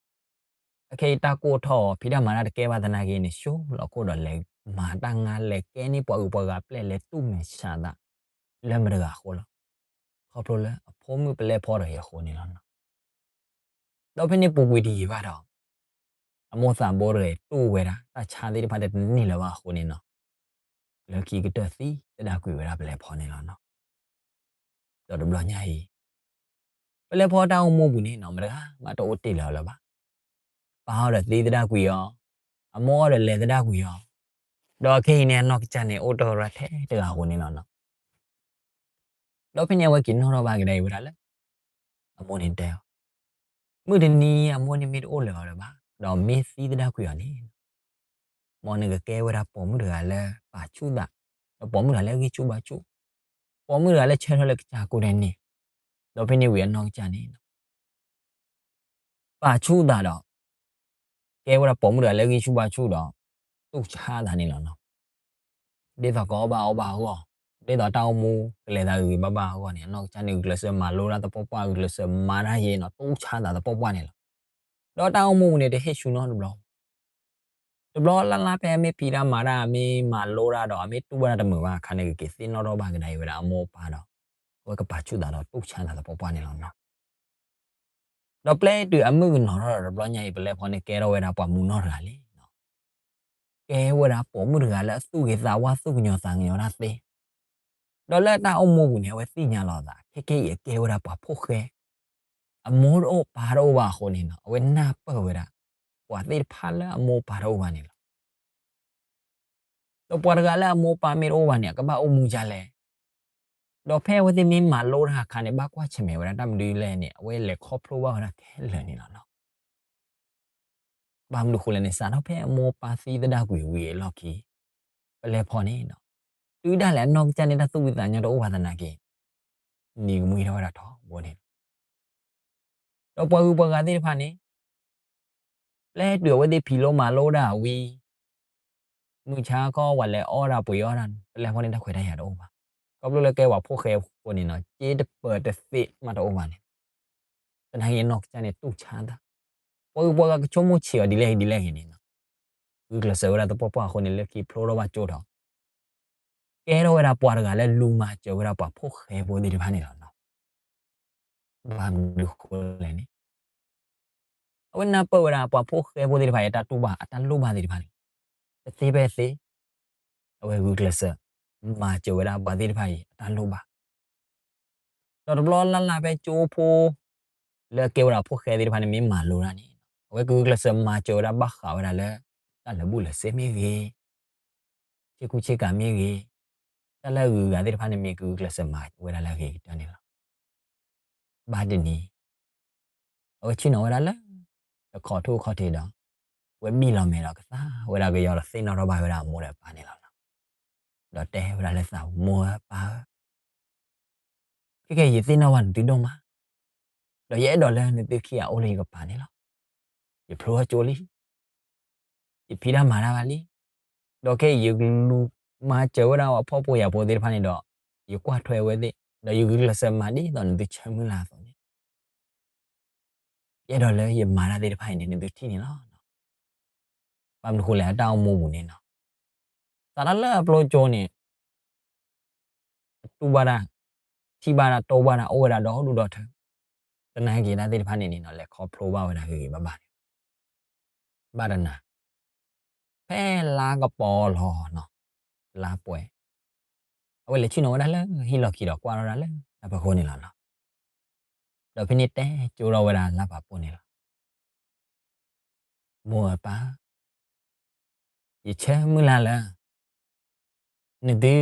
အခဲအံၤတၢ်ကိၢ်ထီၣ်အီၤ ဖံးတၢ်မၤတၢ်တကဲဘၣ်သနာ်က့န့ၣ် ဆိလီၤခိၣ်ဒီးလဲၤမၤတၢ်ငါ လဲၤကဲန့ၢ်ပှၤဂုၤပှၤဂၤပျဲၢ် လဲၤတူၢ်မဲာ်ဆှးသး လၢမတၤတဂၤအဃိလဲၣ်, ခီဖျိလၢအဖိမုၣ်ပလဲဖီတဂၤအံၤအဃိန့ၣ်လီၤ. ဒီးဖဲန့ၣ်ပူၤကွံာ်တယံာ်ဘၣ်ဒီး အမိၢ်သးဘိတဂၤအံၤတူၢ်ဝဲဒၣ် တၢ်ဆါသ့ၣ်တဖၣ်တန့ၢ်လၢၤဘၣ်အဃိန့ၣ်နီၤ, လၢခံကတၢၢ်သံသဒၣ်ကွံာ်ဝဲဒၣ်ပလဲဖီန့ၣ်လီၤနီၤ. ဒီးတဘျီညါအံၤ ပလဲဖီတၢ်အိၣ်မူပူၤန့ၣ်နီၤ မတၤဂၤမးတအိၣ်တ့ၢ်လၢၤအီၤလၢၤဘၣ်. အပၢ်အီၤဒီးသံသဒၣ်ကွံာ်အီၤ, အမိၢ်အီၤဒီးလဲၤသဒၣ်ကွံာ်အီၤ, ဒီးခဲအံၤန့ၣ် အနီၢ်ကစၢ်န့ၣ် အိၣ်တရၢထဲတဂၤဧိၤန့ၣ်လီၤနီၤ. ဒီးဖဲန့ၣ်အဝဲက့ၤနီၣ်ထီၣ်ဘၣ်ကဒါအံၤဝဲဒၣ်လၢ အမိၢ်န့ၣ်တဲအီၤ, မုၢ်တနံၤအမိၢ်န့ၣ်မ့ၢ်တအိၣ်လၢၤအီၤလၢၤဘၣ်, ဒီးမ့ၢ်သံသဒၣ်ကွံာ်အီၤန့ၣ် မ်နကကဲဝဲဒၣ်ပိာ်မုၣ်တဂၤလၢပာ်ဆူၣ်သး, ဒီးပိာ်မုၣ်တဂၤလၢဂံၢ်ဆူၣ်ဘါဆူၣ်, ပိာ်မုၣ်တဂၤလၢဆၢထၢၣ်လၢကစၢ်ကိးဒဲးန့ၣ်, ဒီးဖဲန့ၣ်ဝံၤအနီၢ်ကစၢ်န့ၣ် ပာ်ဆူၣ်သးဒီး ကဲဝဲဒၣ်ပိာ်မုၣ်တဂၤလၢဂံၢ်ဆူၣ်ဘါဆူၣ်ဒီး တူၢ်ဆါသးန့ၣ်လီၤနီၤ. ဒ်သိးကအီၣ်ဘၣ်အီဘၣ်အဂီၢ်, ဒ်သိးတၢ်အိၣ်မူကလဲၤသးဂ့ၤဂ့ၤဘၣ်ဘၣ်အဂီၢ်န့ၣ် အနီၢ်ကစၢ်န့ၣ် ဂုာ်ကျဲးစၢးမၤလိတၢ်သပှၢ်ပှၢ်, ဂုာ်ကျဲးစၢးမၤတၢ်ယဲနီၤ, တူၢ်ဆါသးသပှၢ်ပှၢ်န့ၣ်လီၤ. ဒီးတၢ်အိၣ်မူပူၤန့ၣ် တဟ့ၣ်ဆူၣ်နီတဘျီ တဘျီလၢ်လၢ်ဖဲအမ့ၢ်ဖံးတၢ်မၤတၢ် အမ့ၢ်မၤလိတၢ်ဒီး အမ့ၢ်တူၢ်ဝဲဒၣ်တမုာ်ဘၣ်အခါန့ၣ် ကက့ၤသ့ၣ်နီၣ်ထီၣ်ဘၣ်ကဒါအံၤဝဲဒၣ်အမိၢ်အပၢ်ဒီး အဝဲကပာ်ဆူၣ်သးဒီးတူၢ်ဆါသးသပှၢ်ပှၢ်န့ၣ်လီၤနီၤ. ဒီးပျဲတုၤအမုၢ်ကနီၤထီၣ်ဒီးတဘျီညါအံၤ ပလဲဖီန့ၣ်ကဲထီၣ်ဝဲဒၣ်ပှၤမူနီၢ်တဂၤလံနီၤ. ကဲဝဲဒၣ်ပိာ်မုၣ်တဂၤလၢအသူၣ်ဂ့ၤသးဝါ သူၣ်ကညီၤသးကညီၤတၢ်သ့, ဒီးလၢတၢ်အိၣ်မူပူၤန့ၣ် အဝဲသ့ၣ်ညါလီၤအသး ခဲကဲအံၤအကဲဝဲဒၣ်ပှၤဖိၣ်ဃဲ အမိၢ်တအိၣ်ပၢ်တအိၣ်ဘၣ်အဃိန့ၣ်နီၤ အဝဲနၢ်ပၢၢ်ဝဲဒၣ် ပှၤသ့ၣ်တဖၣ်လၢအမိၢ်ပၢ်တအိၣ်ဘၣ်န့ၣ်လီၤ. ဒီးပှၤတဂၤလၢအမိၢ်ပၢ်မ့ၢ်တအိၣ်ဘၣ်န့ၣ် အကဘၣ်အိၣ်မူဒ်လဲၣ်. ဒီးဖဲအဝဲသ့ၣ်မ့ၢ်မၤလိတၢ်အခါန့ၣ် ဘၣ်ကွၢ်ဆၢၣ်မဲာ်ဝဲဒၣ်တၢ်မနုၤလဲၣ်န့ၣ် အဝဲလဲၤခီဖျိဘၣ်ဝဲဒၣ်ခဲလၢာ်န့ၣ်လီၤနီၤ. ဘၣ်မနုၤဃိလဲၣ်န့ၣ် စးထီၣ်ဖဲအမိၢ်ပၢ်သံသဒၣ်ကွံာ်ဝံၤအလီၢ်ခံ ပလဲဖီန့ၣ်နီၤ တုၤဒၣ်လဲာ်အနီၢ်ကစၢ်န့ၣ် တၢ်သူၣ်ဖှံသးညီတအိၣ်ဘၣ်သနာ်က့ နံၤကမှံထီၣ်ဝဲဒၣ်ထီဘိန့ၣ်လီၤ. ဒီးပှၤဂုၤပှၤဂၤသ့ၣ်တဖၣ်န့ၣ် ပျဲတုၤအဝဲသ့ၣ်ဖံးလိမၤလိတၢ်ဝံၤ မုၢ်ဆါခီ ပှၤလဲၤအီၣ်တၢ်ပှ့ၤအီၣ်တၢ်န့ၣ် ပလဲဖီန့ၣ် တၢ်ခွဲးတၢ်ယာ်တအိၣ်ဘၣ်. ခီဖျိလၢကဲပှၤဖိၣ်ဃဲအဃိန့ၣ်နီၤ စ့တပၢၤတသ့မးတအိၣ်ဘၣ်န့ၣ် သနာ်က့အနီၢ်ကစၢ်န့ၣ် တူၢ်ဆါသး, ပှၤဂုၤပှၤဂၤကဆိကမိၣ်ဆံးအီၤဒ်လဲၣ်ဂ့ၤဒ်လဲၣ်ဂ့ၤန့ၣ်နီၤ, ဂုာ်ကျဲးစၢးဝဲဒၣ်သပှၢ်ပှၢ်အဃိန့ၣ် လၢခံဖျိထီၣ်ဘၣ်ကၠိထီၣ် ကဲထီၣ်ဝဲဒၣ်ပှၤတဂၤလၢလူၤမၤစၢၤဝဲဒၣ်ပှၤဖိၣ်ဃဲဖိသ့ၣ်တဖၣ်န့ၣ်လီၤ. ဘၣ်မနုၤဃိလဲၣ်န့ၣ် အဝဲနၢ်ပၢၢ်ဝဲဒၣ်ပှၤဖိၣ်ဃဲဖိသ့ၣ်တဖၣ်အံၤ အတၢ်တူၢ်ဘၣ်အတၢ်လိၣ်ဘၣ်သ့ၣ်တဖၣ်န့ၣ် တသ့ဖဲသ့ အဝဲဂုာ်ကျဲးစၢး မၤစၢၤဝဲဒၣ်ပှၤသ့ၣ်တဖၣ်အံၤ အတၢ်လိၣ်ဘၣ် ဒီးတဘျီလၢ်လၢ်ဖဲကၠိဖိ လၢအကဲဝဲဒၣ်ဖိၣ်ဃဲသ့ၣ်တဖၣ်န့ၣ် မ့ၢ်မၤလိတၢ်န့ၣ် အဝဲကဂုာ်ကျဲးစၢးမၤစၢၤဝဲဒၣ်ဘၣ်ဃးဝဲဒၣ်လၢ တၢ်လၢာ်ဘူၣ်လၢာ်စ့မ့ၢ်ဂ့ၤ, ဆ့ကူဆ့ကၤမ့ၢ်ဂ့ၤ, တၢ်လၢအဂုၤအဂၤသ့ၣ်တဖၣ်န့ၣ် မ့ၢ်ကဂုာ်ကျဲးစၢးမၤဝဲဒၣ်လၢအဂ့ၤကတၢၢ်န့ၣ်လီၤ. ဘၣ်တနံၤ အဝဲဆ့ၣ်နီၤဝဲဒၣ်လၢ တခီထူၣ်အခီၣ်ထံးဒီး အဝဲဘံၣ်လီၤမဲာ်ဒီးကသါဝဲဒၣ်ကယီဒီးသ့ၣ်နီၣ်ထီၣ်ဘၣ်ဝဲဒၣ်အမိၢ်ဒီးအပၢ်န့ၣ်လီၤ. ဒီးတဲဝဲဒၣ်လၢသး မိၢ်ဧၢပၢ်ဧၢ, ခဲကနံၣ်အံၤယသ့ၣ်နီၣ်ဘၣ်နသုဒိၣ်မး, ဒီးယအဲၣ်ဒိးလၢနသုခံဂၤအိၣ်လၢယကပၤန့ၣ်လီၤ. ယဖျိထီၣ်ကၠိလံ, ယဖံးတၢ်မၤတၢ်ဘၣ်လံ, ဒီးခဲအံၤယလူၤမၤစၢၤဝဲဒၣ်ပှၤဖှီၣ်ဖိယာ်ဖိသ့ၣ်တဖၣ်န့ၣ်ဒီး ယကွၢ်ထွဲဝဲသ့ၣ်, ဒီးယဂုာ်ကျဲးစၢးမၤဒ်သိးနသုဆၢမုၢ်လၢ်အသိးန့ၣ် ယအဲၣ်ဒိးလၢယမၤတၢ်သ့ၣ်တဖၣ်အံၤန့ၣ် နသုထံၣ်န့ၣ်လီၤ. ဘၣ်မနုၤဃိလဲၣ် အတၢ်အိၣ်မူပူၤန့ၣ်နီၤ, စးထီၣ်လၢအပျိကၠိန့ၣ် အတူၢ်ဘၣ်တၢ်, ထံၣ်ဘၣ်တၢ်, တိၢ်ဘၣ်တၢ်, အိၣ်ဝဲဒၣ်ဒီဒူၣ်ဒီထၢ, သနာ်က့တၢ်သ့ၣ်တဖၣ်န့ၣ်န့ၣ်နီၤ လဲၤခီဖျိဘၣ်ဝဲဒၣ်ဂ့ၤဂ့ၤဘၣ်ဘၣ်န့ၣ်, ဘၣ်တနၤ ဖဲလါကပီၤလီၤနီၤ, လါပှဲၤ, အဝဲလဲၤဆ့ၣ်နီၤဝဲဒၣ်လၢဟံၣ်လီၢ်ခံဒီးကွၢ်ထီၣ်ဒၣ်လၢတၢ်ဖီခိၣ်န့ၣ်လီၤနီၤ. ဒီးဖဲန့ၣ်တဲကၠိထီၣ်ဝဲဒၣ်လါပာ်ဖှိၣ်န့ၣ်လီၤ. မိၢ်ဧၢပၢ်ဧၢ, ယဆၢမုၢ်လၢ်လၢ နသု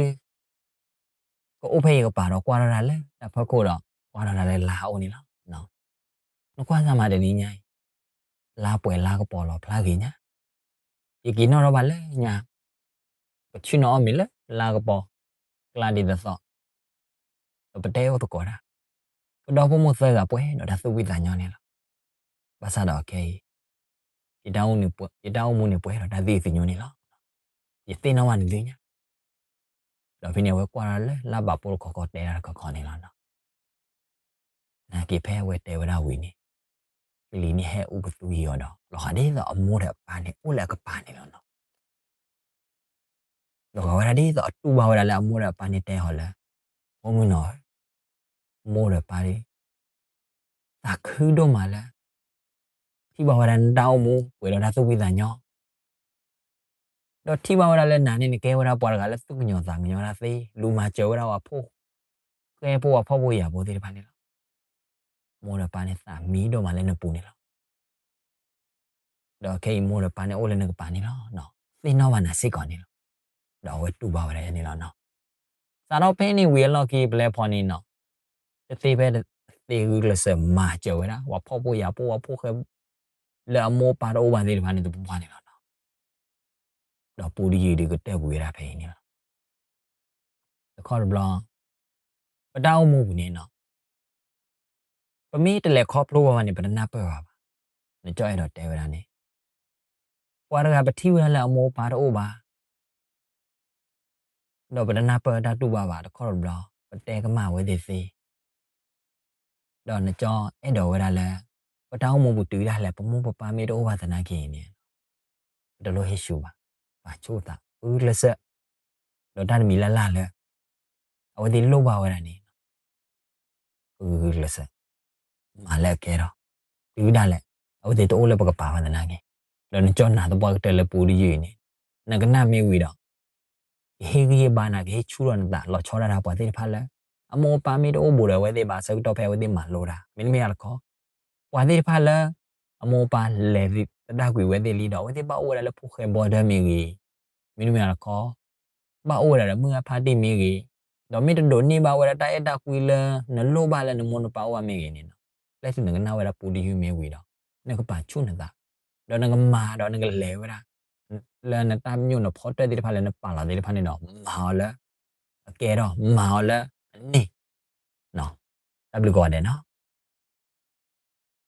ကအိၣ်ဖဲယကပၤဒီးကွၢ်ထီၣ်တၢ်လၢတၢ်ဖီခိၣ်ဒီး ကွၢ်ထီၣ်တၢ်လၢလါအအိၣ်န့ၣ်လီၤ. နကွၢ်စၢ်မးတနံၤညါအံၤ, လါပှဲၤလါကပီၤလီၤဖျါဂ့ၤညါ, ယက့ၤနီၣ်ထီၣ်ဘၣ်လၢညါ, ပဆ့ၣ်နီၤအီၣ်မ့ၤလၢလါကပီၤ ကျါဒ်သိးသိး ဒီးပတဲအိၣ်သကိးတၢ်, ပဒီဖိမိၢ်သၢဂၤပှဲၤဒီးတၢ်သူၣ်ဖှံသးညီန့ၣ်လီၤ. ဘၣ်ဆၣ်ဒီးခဲအံၤ ယတၢ်အိၣ်မူန့ၣ်ပှဲၤဒီးတၢ်သံၣ်သညိန့ၣ်လီၤ. ယသ့ၣ်နီၣ်ဘၣ်နသုညါ, ဒီးဖဲန့ၣ်အဝဲကွၢ်ထီၣ်လၢလါပာ်ဖှိၣ်တခီခီတဲတၢ်တခီခီန့ၣ်လီၤ. နာ်က့ဖဲအဝဲတဲဝဲဒၣ်ဝံၤန့ၣ်, ကလံၤန့ၣ်ဟဲအူကသူယံၤအီၤဒီး လီၤဂာ်ဒ်သိးအမိၢ်ဒီးအပၢ်န့ၣ်အိၣ်လၢအကပၤန့ၣ်လီၤနီၤ. လီၤဂာ်ဝဲဒၣ်ဒ်သိးအတူၢ်ဘၣ်ဝဲဒၣ်လၢအမိၢ်ဒီးအပၢ်န့ၣ်တဲအီၤလၢ, ဖိမုၣ်နီၤ, မိၢ်ဒီးပၢ်ဒီး သးခုဒိၣ်မးလၢ ထံၣ်ဘၣ်ဝဲဒၣ်နတၢ်အိၣ်မူပှဲၤဒီးတၢ်သူၣ်ဖှံသးညီ, ဒီးထံၣ်ဘၣ်ဝဲဒၣ်လၢနၤန့ၣ် နကဲဝဲဒၣ်ပှၤတဂၤလၢသူၣ်ကညီၤသးကညီၤတၢ်သ့, လူၤမၤစၢၤဝဲဒၣ်ပှၤဖိၣ်ဃဲဖိ ပှၤဖှီၣ်ဖိယာ်ဖိသ့ၣ်တဖၣ်န့ၣ်လီၤ. မိၢ်ဒီးပၢ်န့ၣ်သးမံဒိၣ်မးလၢနပူၤန့ၣ်လီၤ. ဒီးခဲအံၤမိၢ်ဒီးပၢ်န့ၣ်အိၣ်လၢနကပၤန့ၣ်လီၤ. သ့ၣ်နီၣ်ဘၣ်နၤစ့ၢ်ကီးန့ၣ်လီၤ. ဒီးအဝဲတူၢ်ဘၣ်ဝဲဒၣ်န့ၣ်လီၤနီၤ. စးထီၣ်ဖဲန့ၣ်ဝံၤအလီၢ်ခံ ပလဲဖီန့ၣ်နီၤ, တသ့ဖဲသ့ဂုာ်ကျဲးစၢးမၤစၢၤဝဲဒၣ် ပှၤဖှီၣ်ဖိယာ်ဖိ ပှၤဖှီၣ်ဃဲ လၢအမိၢ်အပၢ်တအိၣ်ဘၣ်သ့ၣ်တဖၣ်န့ၣ် တပှၢ်ပှၢ်န့ၣ်လီၤနီၤ. ဒီးပူတယုၢ်ဒုးကတၢၢ်ကွံာ်ဝဲဒၣ်ဖဲအံၤန့ၣ်လီၤ. တခီတဘျီ ပတၢ်အိၣ်မူပူၤန့ၣ်နီၤ, ပမ့ၢ်တလဲၤခီဖျိဘၣ်ဘၣ်န့ၣ် ပတနၢ်ပၢၢ်ဘၣ်ဘၣ်. နကၠီအဲၣ်ဒိးတဲဝဲဒၣ်န့ၣ်, ပှၤတဂၤပထံၣ်ဝဲဒၣ်လၢအမိၢ်အပၢ်တအိၣ်ဘၣ် ဒီးပတနၢ်ပၢၢ်တၢ်တူၢ်ဘၣ်ဘၣ် တခီတဘျီ ပတဲကမၣ်ဝဲသ့ၣ်သ့, ဒီးနကၠီအဲၣ်ဒိးဝဲဒၣ်လၢ ပတၢ်အိၣ်မူပူၤတုၤဒၣ်လဲာ် ပမိၢ်ပပၢ်မ့ၢ်တအိၣ်ဘၣ်သနာ်က့န့ၣ် ပတလိၣ်ဟ့ၣ်ဆူၣ်ဘၣ်, ပာ်ဆူၣ်သး ဂုာ်ကျဲးစၢး, ဒီးတၢ်တမံၤလၢ်လၢ်လၢ အဝဲသ့ၣ်လိၣ်ဘၣ်ဝဲဒၣ်န့ၣ် ပဂုာ်ကျဲးစၢး မၤလၢအကဲထီၣ် တုၤဒၣ်လဲာ် အဝဲသ့ၣ်တအိၣ်လၢပကပၤဘၣ်သနာ်က့, ဒီးနကၠီနာ်သပှၢ်ကတၢၢ်လၢပူတယုၢ်အံၤန့ၣ် နကနၣ်မ့ၢ်ဝံၤဒီး ကဟ့ၣ်ဂံၢ်ဟ့ၣ်ဘါနၤ ကဟ့ၣ်ဆူၣ်ထီၣ်နသး လီၤဆီဒၣ်တၢ် ပှၤသ့ၣ်တဖၣ်လၢ အမိၢ်အပၢ်မ့ၢ်တအိၣ်ဘူးဒီးအဝဲသ့ၣ်ဘၣ်ဆၢကတီၢ်ဖဲအဝဲသ့ၣ်မၤလိတၢ် မ့တမ့ၢ်တခီ ပှၤသ့ၣ်တဖၣ်လၢ အမိၢ်အပၢ်လဲၤသဒၣ်ကွံာ်ဝဲသ့ၣ်လံဒီး အဝဲသ့ၣ်ဘၣ်အိၣ်ဝဲဒၣ်လၢဖိၣ်ဃဲဘီဒၢမ့ၢ်ဂ့ၤ, မ့တမ့ၢ်တခီ ဘၣ်အိၣ်ဝဲဒၣ်ဒီးမုၢ်ဂၢ်ဖါတံၢ်မ့ၢ်ဂ့ၤ, ဒီးမ့ၢ်တဒိးန့ၢ်ဘၣ်ဝဲဒၣ်တၢ်အဲၣ်တၢ်ကွံလၢနလိၣ်ဘၣ်လၢနမိၢ်နပၢ်အိၣ်ဘၣ်မ့ၢ်ဂ့ၤန့ၣ်နီၤ, ပျဲသုးနကနၣ်ဝဲဒၣ်ပူတယုၢ်မ့ၢ်ဝံၤဒီး နကပာ်ဆူၣ်နသး, ဒီးနကမၤဒီးနကလဲၤဝဲဒၣ် လၢနတၢ်ပညိၣ်နဖီတၢၢ်သ့ၣ်တဖၣ်လၢနပာ်လီၤသ့ၣ်တဖၣ်န့ၣ်ဒီး မၤအီၤလၢအကဲထီၣ် မၤအီၤလၢအန့ၢ် တၢ်ဘျုးကိးဂၤဒဲးနီၤ.